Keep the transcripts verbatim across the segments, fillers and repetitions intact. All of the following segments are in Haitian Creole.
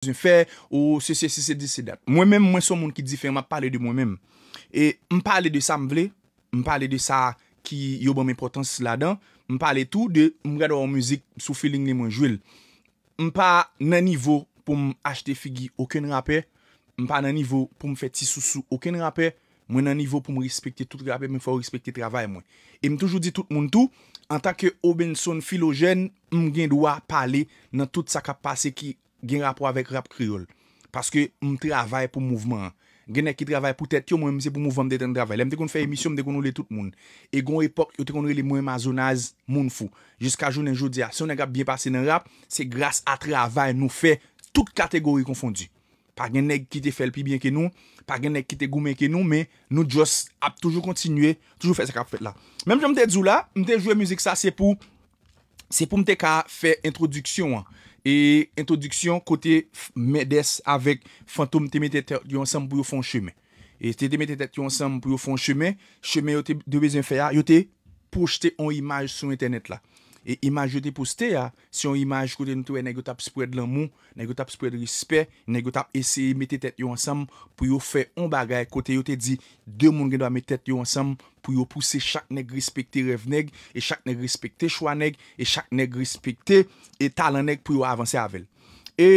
bezwen fè, ou se sesi, se di, se dat. Mwen menm, mwen se yon moun ki diferan, m ap pale de mwen menm. E m pale de sa m vle, m pale de sa ki yo ban m enpòtans ladan, m pale tou de m gade yon mizik sou feeling li mwen jwe l. M pa nan nivo pou m achte figi okenn rapè, m pa nan nivo pou m fè ti sou sou okenn rapè, mwen nan nivo pou m respekte tout rapè, men fò yo respekte travay mwen. E m toujou di tout moun tou, antanke Obenson Philogène, m gen dwa pale nan tout sa k ap pase ki gen rapò avèk rap kreyòl. Paske m travay pou mouvman an. Gen nèg ki travay pou tèt yo, mwen menm se pou mouvman m te tann travay. Lè m te konn fè emisyon, m te konn rele tout moun. E gon epòk, yo te konn rele mwen Mazonaz, moun fou. Jiska jounen jodi a, si yon nèg ap byen pase nan rap, se gras a travay nou fè, tout kategori konfondi. Pa gen nèg ki te fè l pi byen ke nou, pa gen nèg ki te goumen ke nou, men nou just ap toujou kontinye, toujou fè sa k ap fèt la. Menm jan m te di w la, m te jwe mizik sa, se pou, se pou m te ka fè entwodiksyon an. E entwodiksyon kote Mèdès avèk Fantom te mete tèt yo ansanm pou yo fè yon chemen. E te, te mete tèt yo ansanm pou yo fè yon chemen. Chemen yo te, te bezwen fè a, yo te pwojte yon imaj sou entènèt la. E imaj yo te poste a, se yon imaj kote nou te wè nèg yo t ap spread lanmou, nèg yo t ap spread respè, nèg yo t ap eseye mete tèt yo ansanm pou yo fè yon bagay kote yo te di de moun gen dwa met tèt yo ansanm pou yo pouse chak nèg respekte rèv nèg, e chak nèg respekte chwa nèg, e chak nèg respekte e talan nèg pou yo avanse avè l. E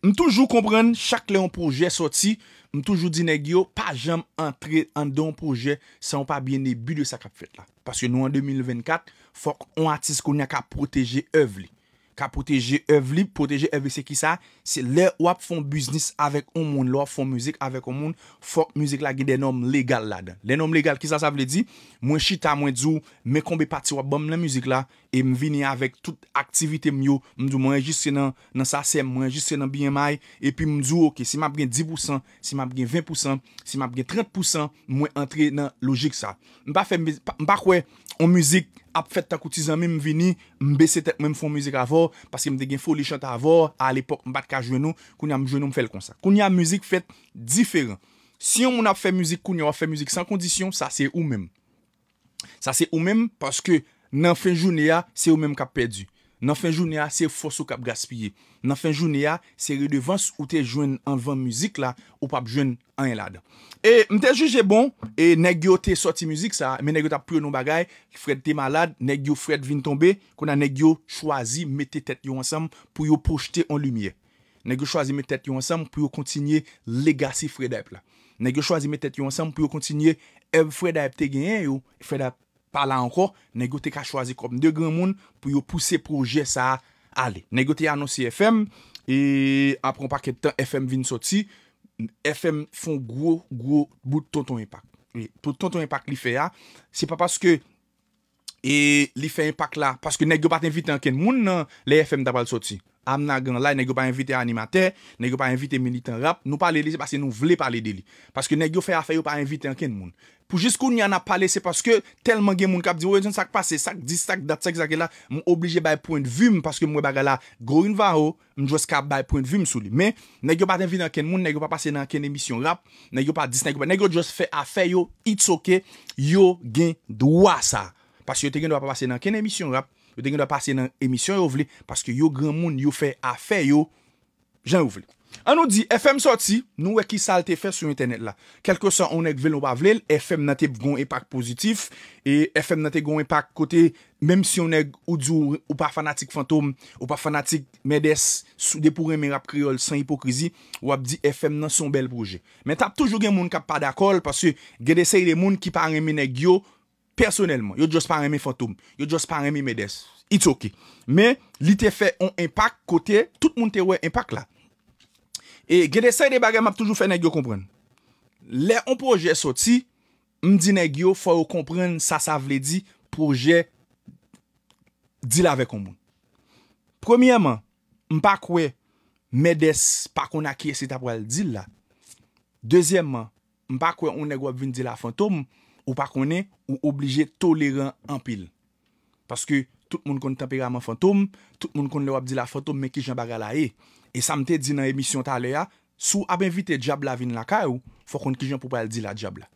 m toujou konprann chak lè yon pwojè sòti, m toujou di nèg yo pa janm antre anndan yon pwojè san w pa byen ebi de sa k ap fèt la. Paske nou an de mil vennkat, fòk yon atis kounye a ka pwoteje èv li. Ka pwoteje èv li, pwoteje èv li se kisa? Se lè w ap fè yon biznis avèk yon moun, lè w ap fè yon mizik avèk yon moun, fòk mizik la gen de nòm legal ladan. De nòm legal, kisa sa vle di? Mwen chita, mwen di w, men konbe pati w ap ban m nan mizik la, e m vini avèk tout aktivite m yo, m di w, mwen anrejistre nan, nan sasèm, mwen anrejistre nan B M I, epi m di w, oke, si m ap gen dis pousan, si m ap gen ven pousan, si m ap gen trant pousan, mwen antre nan lojik sa. M pa fè, m pa, m pa kwè yon mizik ap fèt tankou ti zanmi m vini, m bese tèt mwen, m fè yon mizik avè w, paske m te gen foli chante avè w, alepòk m pa t ka jwenn ou, kounye a m jwenn ou, m fè l konsa. Kounye a mizik fèt diferan. Si yon moun ap fè mizik kounye a, w ap fè mizik san kondisyon, sa se ou menm. Sa se ou menm, paske nan fen jounen a, se ou menm k ap pèdi. Nan fen jounen a, se fòs ou k ap gaspiye. Nan fen jounen a, se redevans ou te jwenn anvan mizik la, ou p ap jwenn anyen ladan. E m te jije bon, e nèg yo te sòti mizik sa, men nèg yo t ap pwone yon bagay, Fred te malad, nèg yo Fred vin tonbe, kounye a nèg yo chwazi mete tèt yo ansanm pou yo pwojte yon limyè. Nèg yo chwazi met tèt yo ansanm pou yo kontinye legasi Fred Hype la. Nèg yo chwazi met tèt yo ansanm pou yo kontinye èv Fred Hype te genyen yo, Fred Hype pa la ankò, nèg yo te ka chwazi kòm de granmoun pou yo pouse pwojè sa a ale. Nèg yo te anonse F M, e apre yon pakèt tan, F M vin sòti, F M fè yon gwo, gwo bout Tonton Enpak. E pou Tonton Enpak li fè a, se pa paske e li fè enpak la, paske nèg yo pa t envite ankenn moun nan lè F M ta pral sòti. Amna Granlay, nèg yo pa envite animatè, nèg yo pa envite militan rap. Nou pale de li, se paske nou vle pale de li. Paske nèg yo fè afè yo pa envite ankenn moun. Pou jis kounye a n ap pale, se paske tèlman gen moun k ap di, "Woy, sa k pase, sa k di, sa k dat, sa k sa k la," m oblije bay pwendvi m, paske m wè bagay la, go in vaho, m just ka bay pwendvi m sou li. Men, nèg yo pa t envite ankenn moun, nèg yo pa pase nan ankenn emisyon rap, nèg yo pa dis, nèg yo pa, nèg yo just fè afè yo, it's ok, yo gen dwa sa. Paske yo te gen dwa pa pase nan kenn emisyon rap, yo te gen dwa pase nan emisyon yo vle, paske yo granmoun, yo fè afè yo jan yo vle. An nou di, F M sòti, nou wè ki sa l te fè sou entènèt la. Kèlkeswa yon nèg vle l ou pa vle l, F M nan te gon enpak pozitif, e F M nan te gon enpak kote, menm si yon nèg ou di w, ou pa fanatik Fantom, ou pa fanatik Mèdès, sou depi w renmen rap kreyòl san ipokrizi, w ap di F M nan se yon bèl pwojè. Men t ap toujou gen moun k ap pa dakò l, paske gen de seri de moun ki pa renmen nèg yo, pèsonèlman. Yo just pa renmen Fantom. Yo just pa renmen Mèdès. It's ok. Men, li te fè yon enpak kote tout moun te wè enpak la. E gen de seri de bagay m ap toujou fè nèg yo konprann. Lè yon pwojè sòti, m di nèg yo, fò yo konprann sa sa vle di pwojè deal avèk yon moun. Premyèman, m pa kwè Mèdès pa konn a kiyès li ta pral deal la. Dezyèmman, m pa kwè yon nèg w ap vin deal a Fantom, ou pa konnen, ou oblije toleran anpil. Paske tout moun konn tanperaman Fantom, tout moun konn lè w ap deal a Fantom, men kijan bagay la ye. E sa m te di nan emisyon talè a, si w ap envite dyab la vin lakay ou, fò w konn kijan pou w pral deal a dyab la.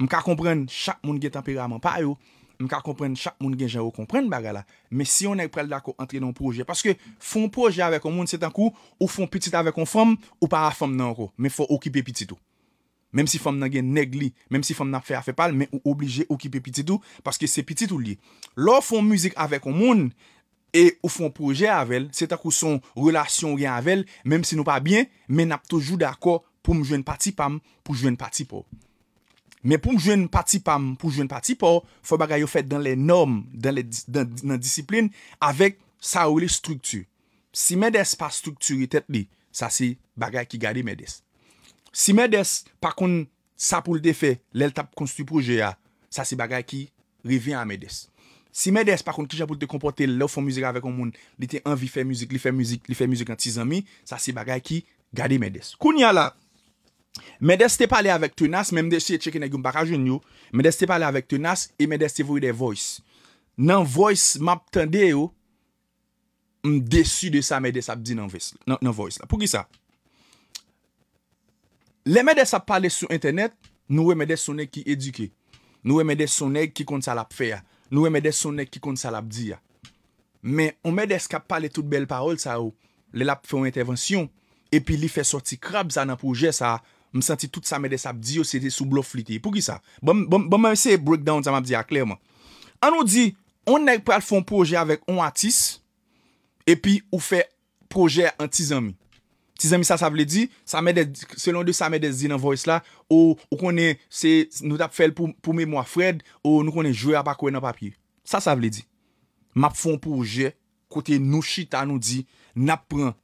M ka konprann chak moun gen tanperaman pa yo, M ka konprann chak moun gen jan yo konprann bagay la. Men si yon nèg pral dakò antre nan yon pwojè, paske fè yon pwojè avèk yon moun, se tankou ou fè yon pitit avèk yon fanm, ou pa a fanm nan ankò, men fò w okipe pitit ou. Menm si fanm nan gen nèg li, menm si fanm nan ap fè afè pa l, men ou oblije okipe pitit ou, paske se pitit ou l ye. Lè w fè yon mizik avèk yon moun, e ou fè yon pwojè avè l, se tankou se yon relasyon w gen avè l, menm si nou pa byen, men n ap toujou dakò pou m jwenn pati pa m, pou jwenn pati pa w. Men pou m jwenn pati pa m, pou jwenn pati pa w, fò bagay yo fèt dans les normes, dans les, dans, nan disiplin, avèk sa yo rele estrikti. Si Mendès pa estriktire tèt li, sa se bagay ki gade Mendès. Si Mendès pa konn sa pou l te fè lè l t ap konstwi pwojè a, sa se bagay ki revyen a Mendès. Si Mendès pa konn kijan pou l te konpòte l lè w fè yon mizik avèk yon moun, li te anvi fè mizik, li fè mizik, li fè mizik an ti zanmi, sa se bagay ki gade Mendès. Kounye a la, Mendès te pale avèk Tenas, men m te eseye tcheke nèg yo, m pa ka jwenn yo. Mendès te pale avèk Tenas e Mendès te voye de voice. Nan voice m ap tande yo, m desi de sa Mendès ap di nan, nan, nan voice la. Poukisa? Lè Mendès ap pale sou entènèt, nou wè Mendès se yon nèg ki edike. Nou wè Mendès se yon nèg ki konn sa l ap fè a. Nou wè Mendès se yon nèg ki konn sa l ap di a. Men yon Mendès k ap pale tout bèl pawòl sa yo, lè l ap fè yon entèvansyon, epi li fè sòti krab sa nan pwojè sa, m santi tout sa Mendès ap di yo, se te sou blòf li te ye. Poukisa? Ban m, ban m, ban m eseye break down sa m ap di a klèman. Ann nou di, yon nèg pral fè yon pwojè avèk yon atis, epi ou fè pwojè an ti zanmi. Ti zanmi sa, sa vle di, sa Mendès, selon de sa Mendès di nan voice la, ou, ou konnen se, nou t ap fè l pou, pou memwa Fred, ou nou konnen jwe a pa kwè nan papye. Sa, sa vle di. M ap fè yon pwojè kote nou chita, nou di, n ap pran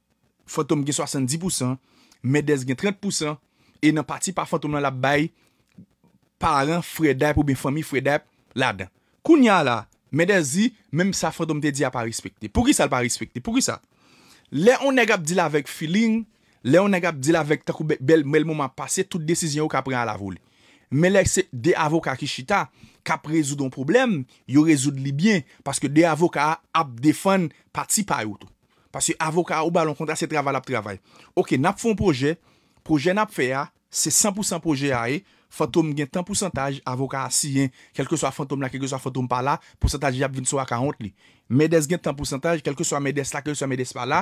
Fantom gen swasanndis pousan, Mendès gen trant pousan, e nan pati pa Fantom nan l ap bay paran Fred'Hype oubyen fanmi Fred'Hype ladan. Kounye a la, Mendès di, menm sa Fantom te di a pa respekte. Poukisa l pa respekte? Poukisa? Lè yon nèg ap deal avèk feeling, lè yon nèg ap deal avèk tankou bè-, bèl, bèl moman ap pase, tout desizyon yo ka pran alavole. Men lè se de avoka ki chita, k ap rezoud yon pwoblèm, yo rezoud li byen, paske de avoka a ap defann pati pa yo tou. Paske avoka a ou ba l yon kontra, se travay l ap travay. Oke, n ap fè yon pwojè, pwojè n ap fè a, se san pousan pwojè a ye, Fantom gen tan pousantaj, avoka a siyen, kèlkeswa Fantom la, kèlkeswa Fantom pa la, pousantaj li ap vin sou akawont li. Mendès gen tan pousantaj, kèlkeswa Mendès la, kèlkeswa Mendès pa la,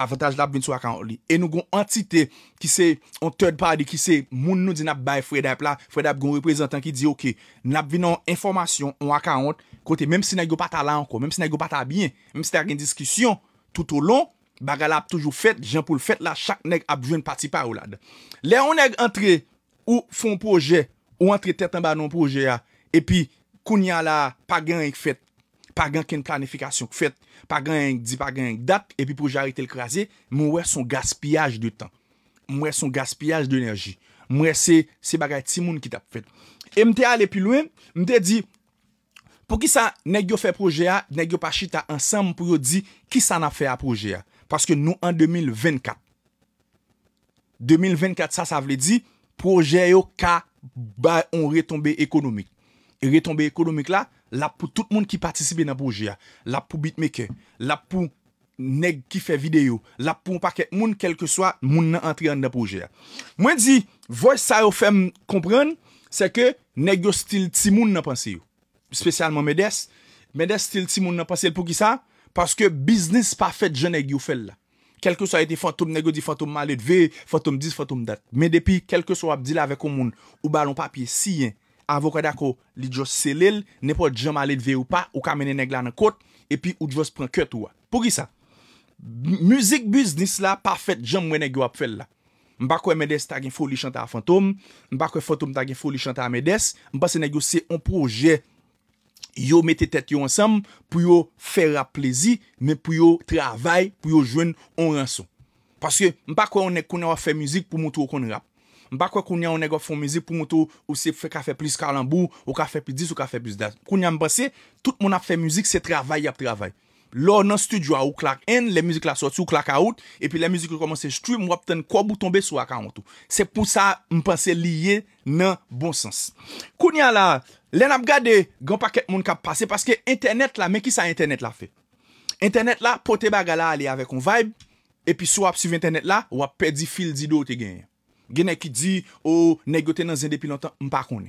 avantaj la ap vin sou akawont li. E nou gen yon antite ki se yon third party, ki se moun nou di n ap bay Fred'Hype la, Fred'Hype gen yon reprezantan ki di, oke, n ap vin yon enfòmasyon, yon akawont, kote menm si nèg yo pa ta la ankò, menm si nèg yo pa ta byen, menm si ta gen diskisyon, toutolon, bagay la ap toujou fèt, jan pou l fèt la, chak nèg ap jwenn pati pa yo ladan. Lè yon nèg antre, ou fè yon pwojè, ou antre tèt anba nan yon pwojè a, epi kounye a la, pa gen anyen k fèt, pa gen ankenn planifikasyon k fèt, pa gen anyen k di, pa gen anyen k dat, epi pwojè a rete l kraze, mwen wè se yon gaspiyaj de tan. Mwen wè se yon gaspiyaj de enèji. Mwen wè se, se bagay timoun ki t ap fèt. E m te ale pi lwen, m te di, poukisa nèg yo fè pwojè a, nèg yo pa chita ansanm pou yo di kisa n ap fè a pwojè a? Paske nou an de mil vennkat. De mil vennkat, sa, sa vle di, pwojè yo ka bay yon retonbe ekonomik. E retonbe ekonomik la, l ap pou tout moun ki patisipe nan pwojè a. L ap pou beatmaker, l ap pou nèg ki fè videyo, l ap pou yon pakèt moun, kèlkeswa moun nan antre anndan pwojè a. Mwen di, voice sa yo fè m konprann, se ke nèg yo still timoun nan panse yo. Espesyalman Mendès. Mendès still timoun nan panse l. Poukisa? Paske biznis pa fèt jan nèg yo fè l la. Kèlkeswa e te Fantom, nèg yo di Fantom maledve, Fantom dis, Fantom dat. Men depi, kèlkeswa w ap deal avèk yon moun, ou ba l yon papye siyen, avoka dakò, li just sele l, nenpòt jan maledve ou pa, ou ka mennen nèg la nan kot, epi ou just pran cut ou a. Poukisa? M-, mizik biznis la pa fèt jan m wè nèg yo ap fè l la. M pa kwè Mendès ta gen foli chante a Fantom, m pa kwè Fantom ta gen foli chante a Mendès, m panse nèg yo se yon pwojè yo mete tèt yo ansanm pou yo fè rap plezi, men pou yo travay, pou yo jwenn yon ranson. Paske m pa kwè yon nèg kounye a w ap fè mizik pou montre w konn rap. M pa kwè kounye a yon nèg w ap fè yon mizik pou montre w ou se fè, ka fè plis kalanbou, ou ka fè plis dis, ou ka fè plis dat. Kounye a m panse, tout moun ap fè mizik, se travay y ap travay. Lè w nan studio a, ou clock in, lè mizik la sòti, ou clock out, epi lè mizik yo kòmanse stream, w ap tann kòb ou tonbe sou akawont ou. Se pou sa m panse li ye nan bon sans. Kounye a la, lè n ap gade, gen yon pakèt moun k ap pase, paske entènèt la, men kisa entènèt la fè? Entènèt la pote bagay la ale avèk yon vibe, epi si w ap swiv entènèt la, w ap pèdi fil dide w te genyen. Gen nèg ki di, o, nèg yo te nan zen depi lontan, m pa konnen.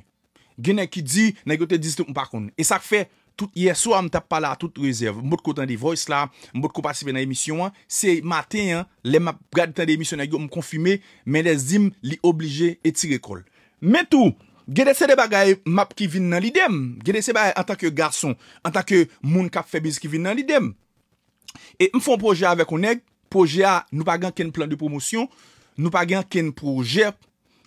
Gen nèg ki di, nèg yo te di, m pa konnen. E sa k fè, Tout yè swa, m t ap pale a tout rezèv. M potko tande voice la, m potko patisipe nan emisyon an. Se maten an, lè m ap gad tande emisyon nèg yo, m konfime, Mendès di m li oblije etire kò l. Men tou, gen de se de bagay m ap ki vin nan lide m. Gen de se bagay antanke gason, antanke moun k ap fè mizik ki vin nan lide m. E m fè yon pwojè avèk yon nèg, pwojè a, nou pa gen ankenn plan de pwomosyon, nou pa gen ankenn pwojè,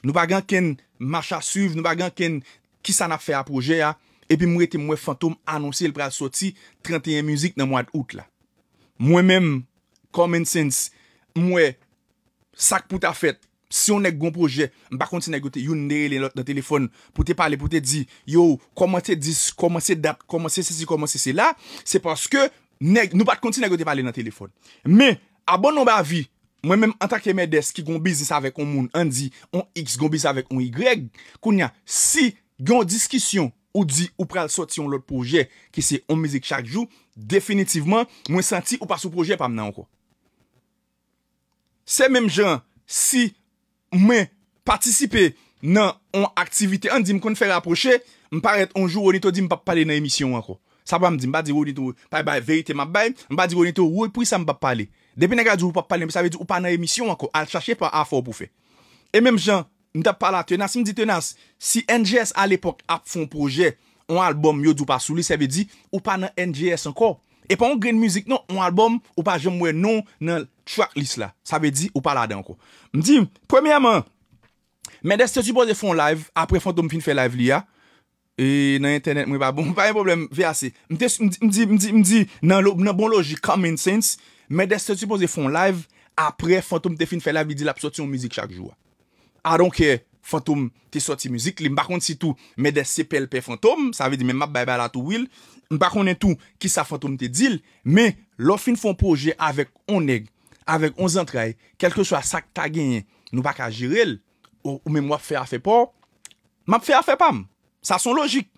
nou pa gen ankenn mach a swiv, nou pa gen ankenn kisa n ap fè a pwojè a. Epi m rete m wè Fantom anonse l pral sòti trannteyen mizik nan mwa d out la. Mwen menm, common sense, m wè sa k pou ta fèt. Si yon nèg gon pwojè, m pa konn si nèg yo te youn te rele lòt nan telefòn pou te pale, pou te di, yo, kòmanse dis, kòmanse dat, kòmanse sesi, kòmanse sela, se paske nèg, nou pa t konn si nèg yo te pale nan telefòn. Men, abon non ba vi, mwen menm antanke Mendès ki gon biznis avèk yon moun, ann di, yon X gon biznis avèk yon Y, kounye a, si gen yon diskisyon ou di ou pral sòti yon lòt pwojè ki se yon mizik chak jou, definitivman, mwen santi ou pa sou pwojè pa m nan ankò. Se menm jan, si mwen patisipe nan yon aktivite, ann di m konn fè rapwoche, m parèt yon jou, Ronito di m p ap pale nan emisyon an ankò. Sa pa m di, m pa di Ronito, pa bay verite m ap bay, m pa di Ronito, wi, poukisa m p ap pale. Depi nèg la di ou p ap pale, sa vle di ou pa nan emisyon ankò, al chache pa afè w pou fè. E menm jan, m t ap pale a Tenas, m di Tenas, si N G S alepòk ap fè yon pwojè, yon albòm, yo di w pa sou li, sa vle di ou pa nan N G S ankò. E pa yon grenn mizik non, yon albòm, ou pa janm wè non w nan tracklist la. Sa vle di ou pa ladan ankò. M di, premyèman, Mendès te sipoze fè yon live, apre Fantom fin fè live li a. E nan entènèt mwen pa bon, pa gen pwoblèm, V A C. M te, m di, m di, m di, m di, nan, lo- nan bon lojik, common sense, Mendès te sipoze fè yon live, apre Fantom te fin fè live, li di l ap sòti yon mizik chak jou a. I don't care, Fantom te sòti mizik li, m pa konn si tou Mendès se pèlpè Fantom, sa vle di menm m ap bay bagay la tou wi l, m pa konnen tou kisa Fantom te di l, men lè w fin fè yon pwojè avèk yon nèg, avèk yon zantray, kèlkeswa sa k ta genyen, nou pa ka jere l, ou, ou menm w ap fè afè pa w, m ap fè afè pa m. Sa se yon lojik.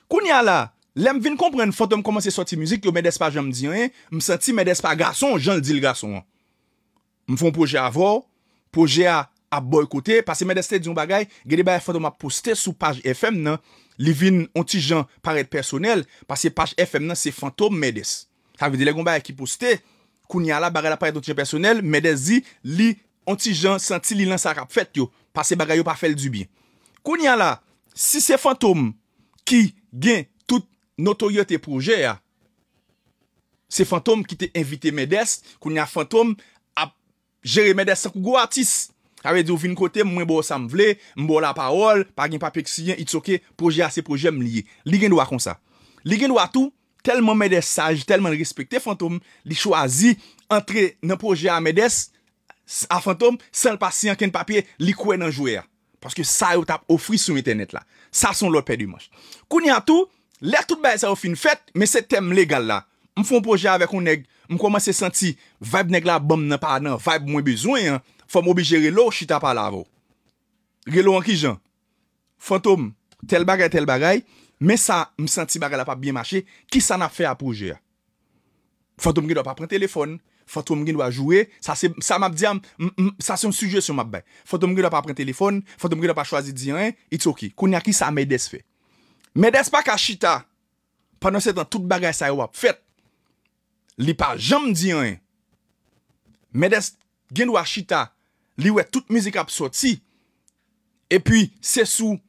Kounye a la, lè m vin konprann Fantom kòmanse sòti mizik yo, Mendès pa janm di anyen, m santi Mendès pa gason, jan l di l gason an. M fè yon pwojè avè w, pwojè a ap bòykote, paske Mendès te di yon bagay, gen de bagay Fantom ap poste sou paj F M nan, li vin yon ti jan parèt pèsonèl, paske paj F M nan se Fantom Mendès. Sa vle di lè gen yon bagay ki poste, kounye a la bagay la parèt yon ti jan pèsonèl, Mendès di li yon ti jan santi li lan sa k ap fèt yo, paske bagay yo pa fè l dibyen. Kounye a la, si se Fantom ki gen tout notoryete pwojè a, se Fantom ki te envite Mendès, kounye a Fantom ap jere Mendès tankou gwo atis. Sa vle di ou vin kote m, mwen ba w sa m vle, m ba w lapawòl, pa gen papye oksijen, it's ok, pwojè a se pwojè m li ye. Li gen dwa konsa. Li gen dwa tou, tèlman Mendès saj, tèlman l respekte Fantom, li chwazi antre nan pwojè a Mendès, a Fantom, san l pa siyen ankenn papye, li kwè nan jwè a. Paske sa yo t ap ofri sou entènèt la. Sa se yon lòt pè de manch. Kounye a tou, lè tout bagay sa yo fin fèt, men se tèm legal la. M fè yon pwojè avèk yon nèg, m kòmanse santi vibe nèg la ban m nan pa nan vibe mwen bezwen an, fò m oblije rele w chita pale avè w. Rele w an ki jan? Fantom, tèl bagay, tèl bagay, men sa, m santi bagay la p ap byen mache, kisa n ap fè a pwojè a? Fantom gen dwa pa pran telefòn, Fantom gen dwa joure, sa se sa m ap di a, m- m- sa se yon sijesyon m ap bay. Fantom gen dwa pa pran telefòn, Fantom gen dwa pa chwazi di anyen, it's ok. Kounye a kisa Mendès fè? Mendès pa ka chita, pandan se tan tout bagay sa yo ap fèt, li pa janm di anyen. Mendès gen dwa chita, li wè tout mizik ap sòti, epi se sou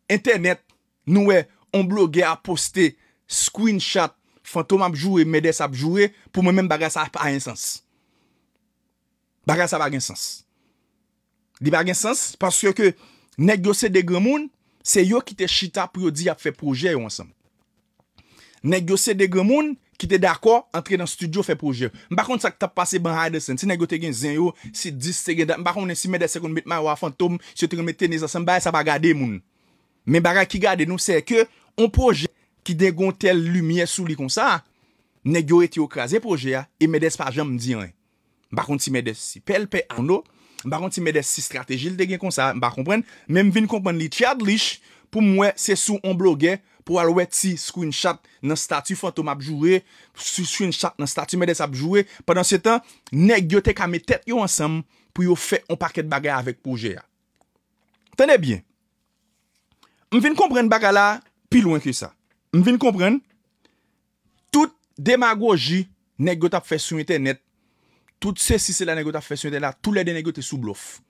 entènèt, nou wè yon blogè ap poste screenshot Fantom ap joure, Mendès ap joure, pou mwen menm bagay sa pa gen sans. Bagay sa pa gen sans. Li pa gen sans paske nèg yo se de granmoun, se yo ki te chita pou yo di y ap fè pwojè yo ansanm. Nèg yo se de granmoun ki te dakò antre nan estidyo fè pwojè. M pa konn sa k t ap pase behind the scene, si nèg yo te gen zen yo, si dis te gen dat, m pa konnen si Mendès te konn met mayo a Fantom, si yo te konn met tenis ansanm, bagay sa pa gade moun. Men bagay ki gade nou, se ke yon pwojè ki te gen yon tèl limyè sou li konsa, nèg yo rete yo kraze pwojè a, e Mendès pa janm di anyen. M pa konn si Mendès se pèlpè Arnaud, m pa konn si Mendès se estrateji l te gen konsa, m pa konprann, men m vin konprann li childish pou m wè se sou yon blogè pou al wè ti screenshot nan stati Fantom ap joure, ti screenshot nan stati Mendès ap joure, pandan se tan, nèg yo te ka met tèt yo ansanm pou yo fè yon pakèt bagay avèk pwojè a. Tande byen. M vin konprann bagay la pi lwen ke sa. M vin konprann demagoji nèg yo t ap fè sou entènèt, tout sesi sela nèg yo t ap fè sou entènèt la, toulède nèg yo te sou blòf.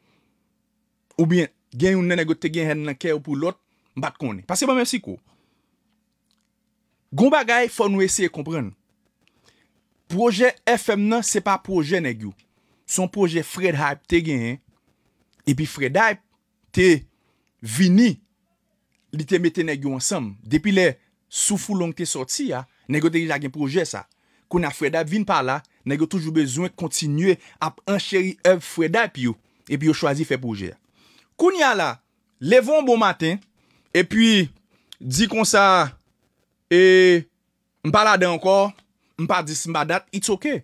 Oubyen, gen youn nan nèg yo te gen hèn nan kè yo pou lòt, m pa t konnen. Pase ban m esplike w. Gon bagay fò nou eseye konprann. Pwojè F M nan se pa pwojè nèg yo. Se yon pwojè Fred Hype te genyen. Epi Fred Hype te vini, li te mete nèg yo ansanm. Depi lè Soufoulong te sòti a, nèg yo te deja gen pwojè sa. Kounye a Fred Hype vin pa la, nèg yo toujou bezwen kontinye ap ancheri èv Fred Hype yo. Epi yo chwazi fè pwojè a. Kounye a la, leve yon bon maten, epi di konsa, e, m pa ladan ankò, m pa dis, m pa dat, it's ok.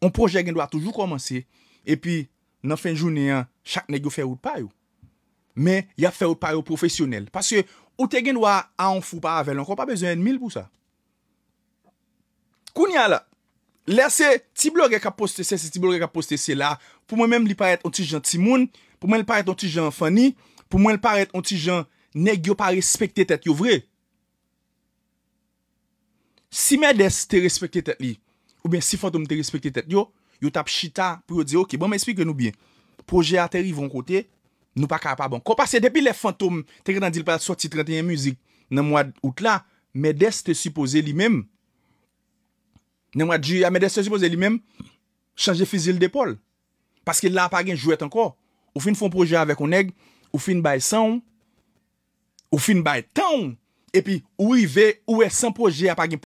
Yon pwojè gen dwa toujou kòmanse, epi nan fen jounen an, chak nèg yo fè wout pa yo. Men, y ap fè wout pa yo pwofesyonèl. Paske ou te gen dwa a yon fou pa avè l ankò, pa bezwen ènmi l pou sa. Kounye a la, lè se ti blogè k ap poste sesi, ti blogè k ap poste sela, pou mwen menm li parèt yon ti jan timoun, pou mwen li parèt yon ti jan funny, pou mwen li parèt yon ti jan nèg yo pa respekte tèt yo vre. Si Mèdès te respekte tèt li, oubyen si Fantom te respekte tèt yo, yo t ap chita pou yo di, "Ok, ban m esplike nou byen. Pwojè a te rive yon kote, nou pa ka pa bon." Kò pase depi lè Fantom te gentan di l pral sòti trannteyen mizik nan mwa out la, Mèdès te sipoze li menm, nan mwa jiyè a, Mèdès te sipoze li menm chanje fizi l depòl. Paske la pa gen jwèt ankò. Ou fin fè yon pwojè avèk yon nèg, ou fin bay san w, ou fin bay tan w, epi ou rive, ou wè san pwojè a pa gen